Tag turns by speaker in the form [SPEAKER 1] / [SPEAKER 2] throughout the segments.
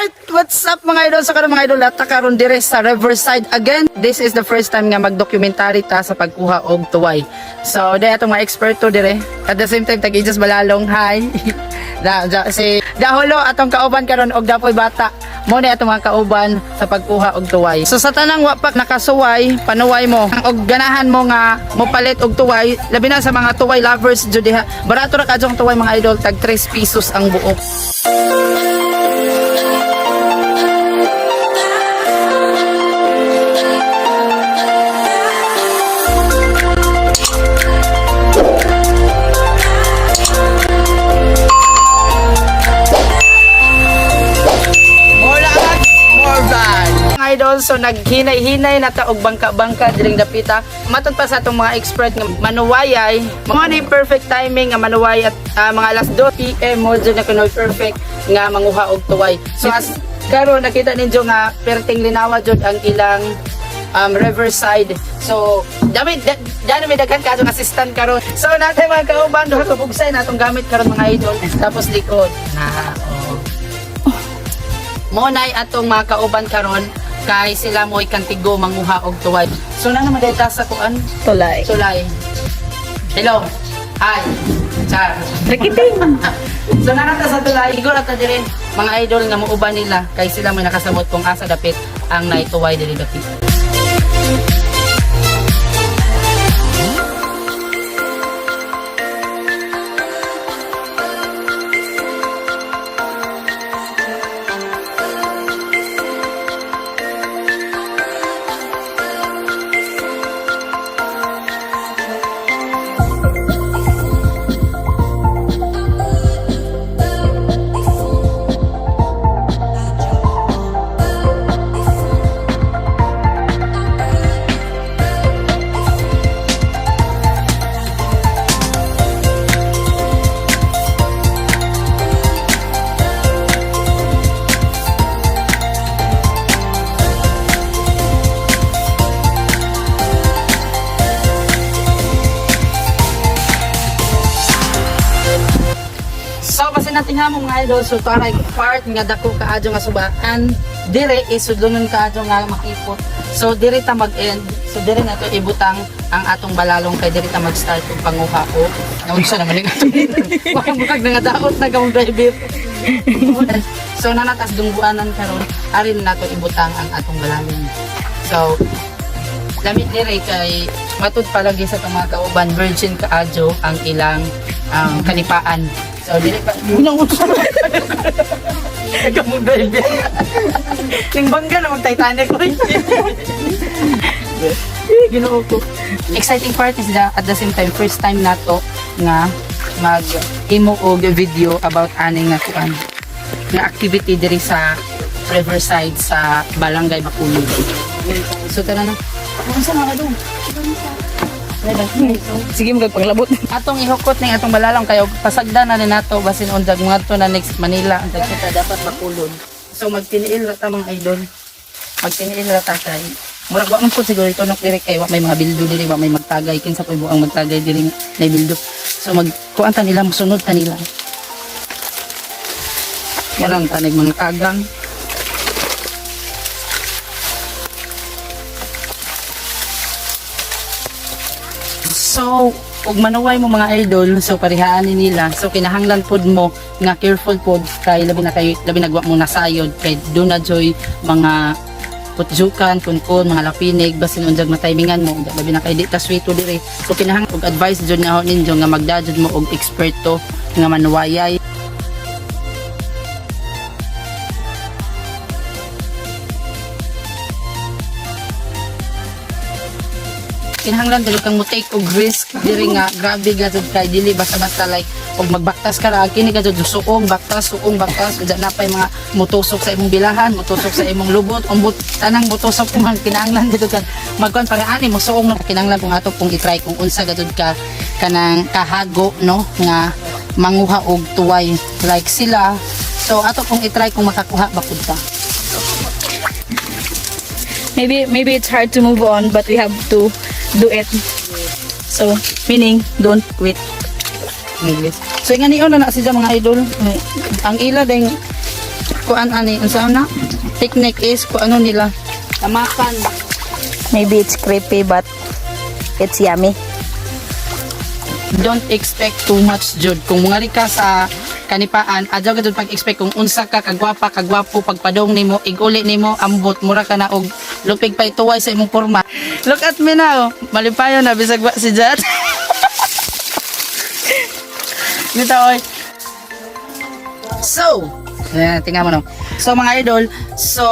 [SPEAKER 1] Alright, what's up, mga idol? So karon, mga idol, naa ta karon dire sa Riverside again. This is the first time nga mag-documentary ta sa pagkuha og tuway. So, dahil atong mga eksperto dire. At the same time, tag Ijos Balalong, hi. Da, da, si Daholo atong kauban karon og Dapoy Bata. Mo ni atong mga kauban sa pagkuha og tuway. So sa tanang wa pa nakasuway, panuway mo. Og ganahan mo nga mopalit og tuway, labi na sa mga tuway lovers jud diha. Barato ra kadyong tuway, mga idol, tag 3 pesos ang buok. More lag, more vlog. Mga idol, so naghinay-hinay na ta og bangka-bangka diring dapita. Matod pa sa atong mga expert nga manuwayay, mao ni perfect timing nga manuway at mga alas 2 PM mo dyan na kunoy perfect nga manguha og tuway. So as karon nakita ninyo nga perting linawa jud ang ilang riverside. So, dami da, dami may daghan kaso assistant karon. So, natin mga kauban duha ka bugsay na atong gamit karon, mga idol. Tapos likod na, oh. Mo nay atong mga kauban karon kay sila mo'y kantigo manguha og tuway. So na naman data sa kuan
[SPEAKER 2] Tulay.
[SPEAKER 1] Tulay. Hello. Hi. Char.
[SPEAKER 2] Rikiting.
[SPEAKER 1] So narata sa tulay, igor ata dire mga idol nga muuban nila kay sila may nakasamot kung asa dapit ang naituway diri dapit. So basta natin ha, mga idol, so taray part nga dako kaadyo nga subaan dire isudlonon kaadyo nga makipot. So dire ta mag-end. So dire na to ibutang ang atong balalong kay dire ta mag-start og panguha o. Naunsa naman ning atong. Wa mukag nga daot na kamong driver. So nanatas dungguanan karon, arin nato ibutang ang atong balalong. So lamit dire kay matud palagi sa itong mga kauban, virgin kaadyo ang ilang kalipaan. So dili pa kamong driver. Ning bangga na mag Titanic oy. Eh, Ginoo ko. Exciting part is that at the same time first time nato nga mag imo og video about ani nga kuan nga activity diri sa Riverside sa Barangay Baculod. So tara na. Unsa nga ka dong?
[SPEAKER 2] Sige, magpaglabot.
[SPEAKER 1] Atong ihukot ning atong balalong kayo pasagdan na ni nato basin undag ngadto na next Manila undag kita dapat Baculod. So magtiniil ra ta, mga idol. Magtiniil ra ta kay murag wa man po siguro ito nok diri kay wa may mga bildo diri, wa may magtagay, kinsa po ang magtagay diri na bildo. So magkuan ta nila, mosunod ta nila. Walang tanig mga tagang. So, ug manuway mo, mga idol, so parihaan ni nila. So kinahanglan pod mo nga careful pod kay labi na kay labi nagwa mo nasayod kay do na joy mga putjukan, kunkun, mga lapinig, basin unjag mataymingan mo, labi na kay di ta sweet dire. So kinahanglan og advice jud na ho ninyo nga magdajud mo og eksperto nga manuwayay. Kinahanglan dili kang mo take og risk diri nga grabe ga jud kay dili basta-basta like og magbaktas ka ra kini ka jud suong baktas, suong baktas, unya napay mga mutusok sa imong bilahan, mutusok sa imong lubot, umbot tanang mutusok man. Kinahanglan dito kan magkuan para ani mo suong na. Kinahanglan kung ato kung i-try kung unsa ga jud ka kanang kahago no nga manguha og tuway like sila. So ato kung i-try kung makakuha ba pud ta.
[SPEAKER 2] Maybe it's hard to move on, but we have to do it. So, meaning, don't quit.
[SPEAKER 1] English. So nga niyo na na siya, mga idol. Ang ila ding kuan ani, unsa na? Technique is kung ano nila. Tamakan.
[SPEAKER 2] Maybe it's creepy, but it's yummy.
[SPEAKER 1] Don't expect too much jud. Kung mungari ka sa kanipaan, adyaw ka jud pag-expect kung unsa ka kagwapa, kagwapo, pagpadong nimo, iguli nimo, ambot, mura ka na og lupig pa ituway sa imong porma. Look at me now. Malipayon na bisag wa si Jad. Dito, oy. So, ayan, tingnan mo no. So mga idol, so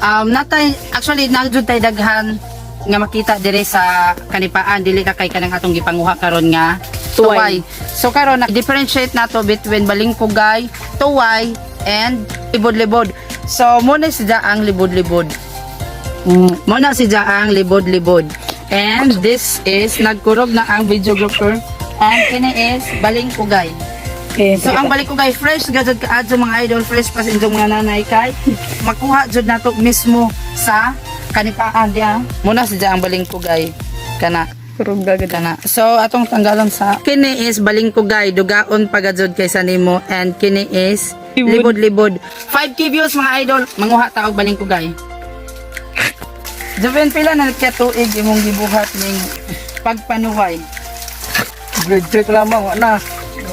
[SPEAKER 1] natay actually naa jud tay daghan nga makita dire sa kanipaan, dili ka kay kanang atong gipanguha karon nga tuway.
[SPEAKER 2] Tuway.
[SPEAKER 1] So karon na differentiate nato between balingkugay, tuway and libod-libod. So mo na siya ang libod-libod. Mo na siya ang libod-libod. And this is nagkurog na ang videographer and kini is balingkugay.
[SPEAKER 2] Okay.
[SPEAKER 1] So ang balingkugay, fresh gajud kaadto mga idol, fresh pa sa inyong mga nanay kay makuha jud nato mismo sa kanipaan diya. Muna siya ang balingkugay kana
[SPEAKER 2] Kurog gagad.
[SPEAKER 1] Kana. So atong tanggalon sa kini is balingkugay, dugaon pagajud kaysa nimo, and kini is libod-libod. 5K views mga idol, manguha ta og balingkugay. Juven, pila na ka tuig imong gibuhat ning pagpanuway?
[SPEAKER 3] Grade 3 ko lamang, wala na.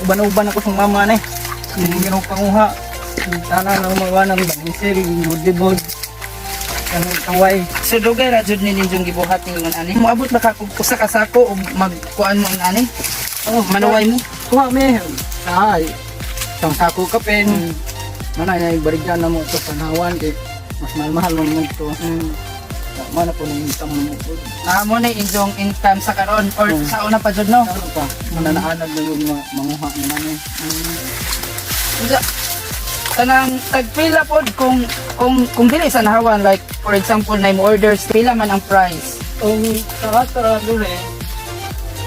[SPEAKER 3] Uban-uban ako sa mama na eh. Hindi ko panguha. Sana na umawa ng banisir, libod. Anong kaway.
[SPEAKER 1] So dugay ra jud ni ninyong gibuhat ning ingon ani. Moabot ba ka og usa ka sako og magkuan mo ang ani?
[SPEAKER 3] Oh,
[SPEAKER 1] Manuway mo?
[SPEAKER 3] Kuha mi. Ay, isang sako kapin. Mana ay barigyan na mo ito panawan kay mas mahal-mahal man mo ito. Mana po nang income mo po.
[SPEAKER 1] Ah, mo na inyong income sa karon or sa una pa jud no.
[SPEAKER 3] Ano pa? Mananaanad na yung mga manguha na namin.
[SPEAKER 1] Unsa kanang tagpila pod kung dili sa nahawan, like for example na mo orders, pila man ang price?
[SPEAKER 3] Ang sa tara dole,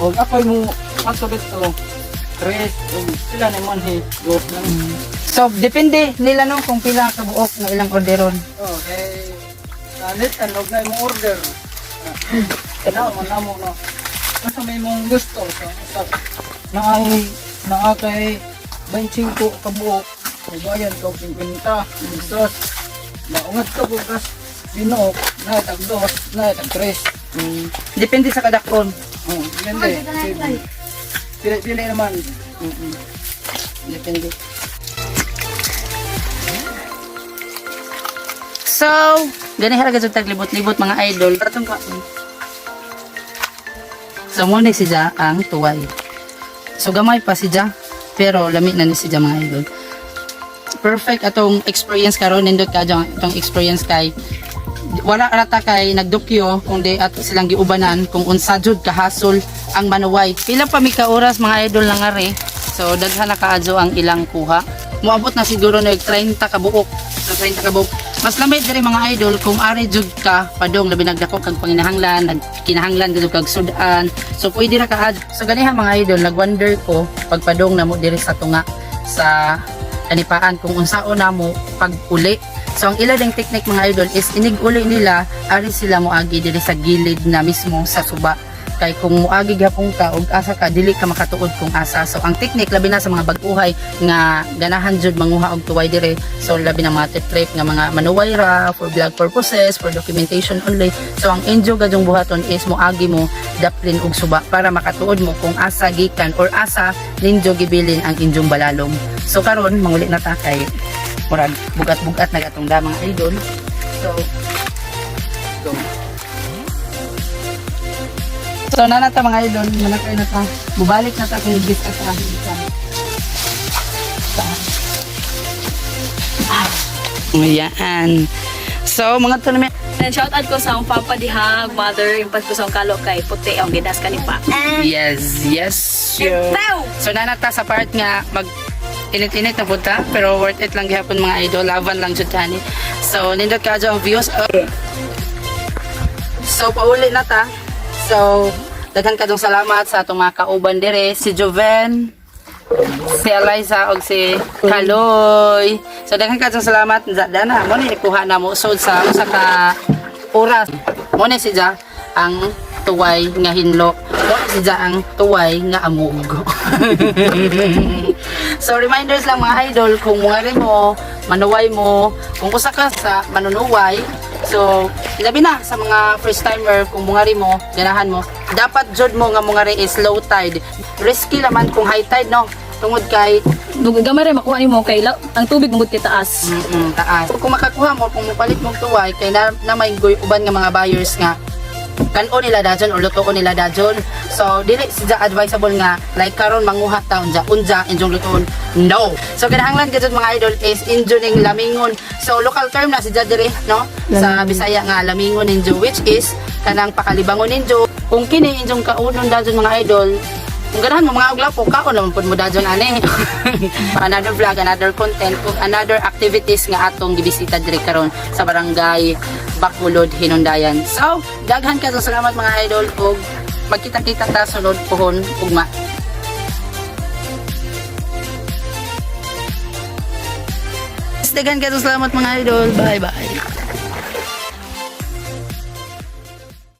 [SPEAKER 3] og ako'y mo ato dito, tres, og sila ni manhi, dos lang.
[SPEAKER 1] So depende nila no kung pila ka buok nga ilang orderon.
[SPEAKER 3] Oh, kay kalit ang na imong order. Kana man namo no. Basta may mong gusto so sa naay naa kay 25 ka buok, mubayad ka og 50 pesos. Maungat ka bukas binuok na tag dos, na tag tres.
[SPEAKER 1] Depende sa kadakon.
[SPEAKER 3] Oh, depende. Pili pili naman.
[SPEAKER 1] Depende. So, gani hara gajud taglibot-libot mga idol. Katong ka. So mo na siya ang tuway. So gamay pa siya pero lami na ni siya mga idol. Perfect atong experience karon, nindot ka atong experience kay wala rata kay nagdukyo kundi at silang giubanan kung unsa jud kahasol ang manuway. Pila pa mi ka oras mga idol na ngari. So daghan na kaadyo ang ilang kuha. Moabot na siguro na 30 ka buok. So 30 ka buok. Mas lamay diri mga idol kung ari jud ka padong, labi nagdako kag panginahanglan, nagkinahanglan jud kag sudan. So pwede ra ka. So ganiha mga idol, nagwonder ko pagpadong namo diri sa tunga sa kanipaan kung unsaon namo pag-uli. So ang ila ding technique mga idol is inig-uli nila, ari sila moagi diri sa gilid na mismo sa suba. Kay kung moagi gihapon ka og asa ka, dili ka makatuod kung asa. So ang technique labi na sa mga bag-uhay nga ganahan jud manguha og tuway dire. So labi na mga trip nga mga manuway ra for vlog purposes, for documentation only. So ang enjoy gadyong buhaton is moagi mo daplin og suba para makatuod mo kung asa gikan or asa ninyo gibilin ang inyong balalom. So karon manguli na ta kay murag bugat-bugat na gatong da mga idol. So go. So na ta mga idol, manakay na ta. Bubalik na ta kung ibis ka sa akin. Ayan. So mga tournament.
[SPEAKER 2] And shout out ko sa akong papa diha, mother, yung ko sa akong kalo kay puti ang gidas kanipa.
[SPEAKER 1] Yes, sure. So nanata sa part nga mag init-init na punta pero worth it lang gihapon mga idol, laban lang jud tani. So nindot ka ang views. So pauli na ta. So daghan kadong salamat sa atong mga kauban dire, si Joven, si Eliza og si Kaloy. So daghan kadong salamat dana mo ni kuha na mo so sa usa ka oras. Mo ni siya ang tuway nga hinlo. Mo ni siya ang tuway nga amog. So reminders lang mga idol, kung mga mo Manuway mo. Kung usa ka sa manunuway, so labi na sa mga first timer, kung mungari mo, ganahan mo, dapat jud mo nga mungari is low tide. Risky laman kung high tide, no? Tungod kay
[SPEAKER 2] Gamay ra makuha nimo kay ang tubig mugod kay taas.
[SPEAKER 1] Taas. Kung makakuha mo, kung mupalit mong tuway, kay na may uban nga mga buyers nga kan-o nila dajon or lutoon nila dajon. So dili siya advisable nga like karon manguha ta unja unja injong lutoon. No. So kinahanglan gyud mga idol is injo ning lamingon. So local term na siya diri, no, sa Bisaya nga lamingon ninjo, which is kanang pakalibangon ninjo. Kung kini injong kaunon dajon, mga idol, kung ganahan mo mga uglapo, kaon naman pud mo dajon ani. Another vlog, another content, ug another activities nga atong gibisita diri karon sa Barangay Bacolod, Hinundayan. So, daghan ka sa salamat, mga idol, ug magkita-kita ta sunod puhon ugma. Daghan ka sa salamat, mga idol. Bye bye.